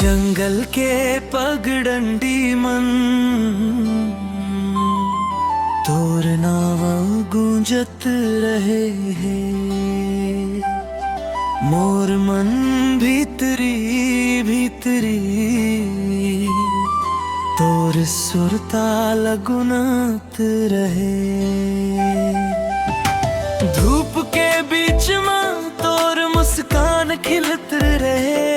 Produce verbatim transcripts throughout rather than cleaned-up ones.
जंगल के पगडंडी मन तोर नाव गूंजत रहे हे। मोर मन भीतरी भीतरी तोर सुरता लगुना रहे। धूप के बीच म तोर मुस्कान खिलत रहे,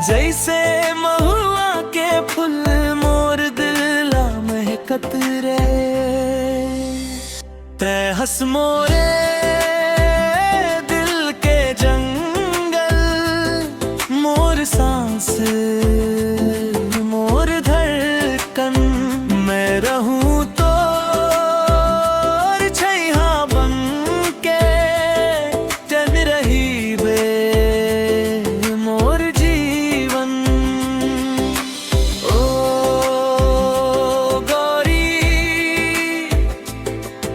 जइसे महुआ के फूल मोर दिल ला महकत रहे। तैं हस मोरे दिल के जंगल, मोर सांस, मोर धड़कन। मैं रहूं तोर छैहा बन के, तैं रहिबे मोर जीवन। ओ गौरी,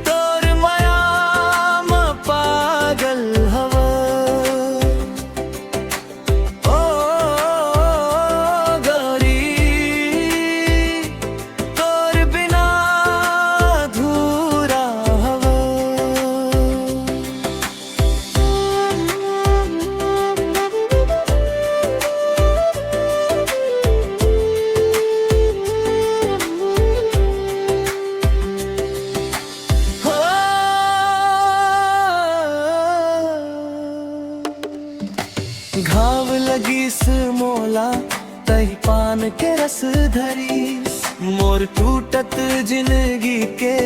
तोर मया म पागल हवं। ओ गौरी, तोर बिना अधूरा हवं। घाव लगिस मोला, तही पान के रस धरिस, मोर टूटत जिंदगी के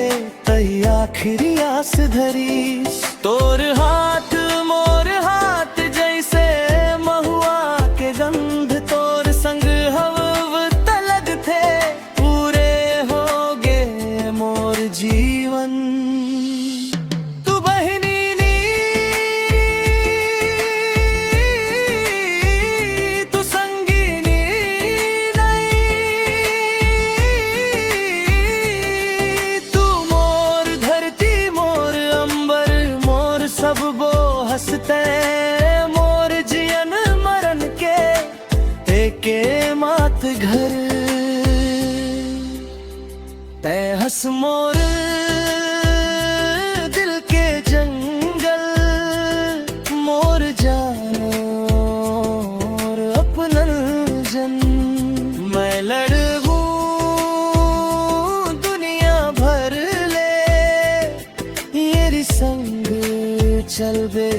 तही आखिरी आस धरिस। तोर हाथ मोर हाथ जइसे महुआ के गंध, तोर संग हवंव त लगथे पूरे होगे मोर जीवन। तू बहिनी नी, तू संगिनी नइ, तू मोर धरती, मोर अंबर, मोर सब बो हस तैं, मोर जियन मरन के एके मात घर। तैं हस मोर दिल के जंगल, मोर जान, मोर अपनन जन। मैं लड़हूं दुनिया भर ले, येरी संग चलबे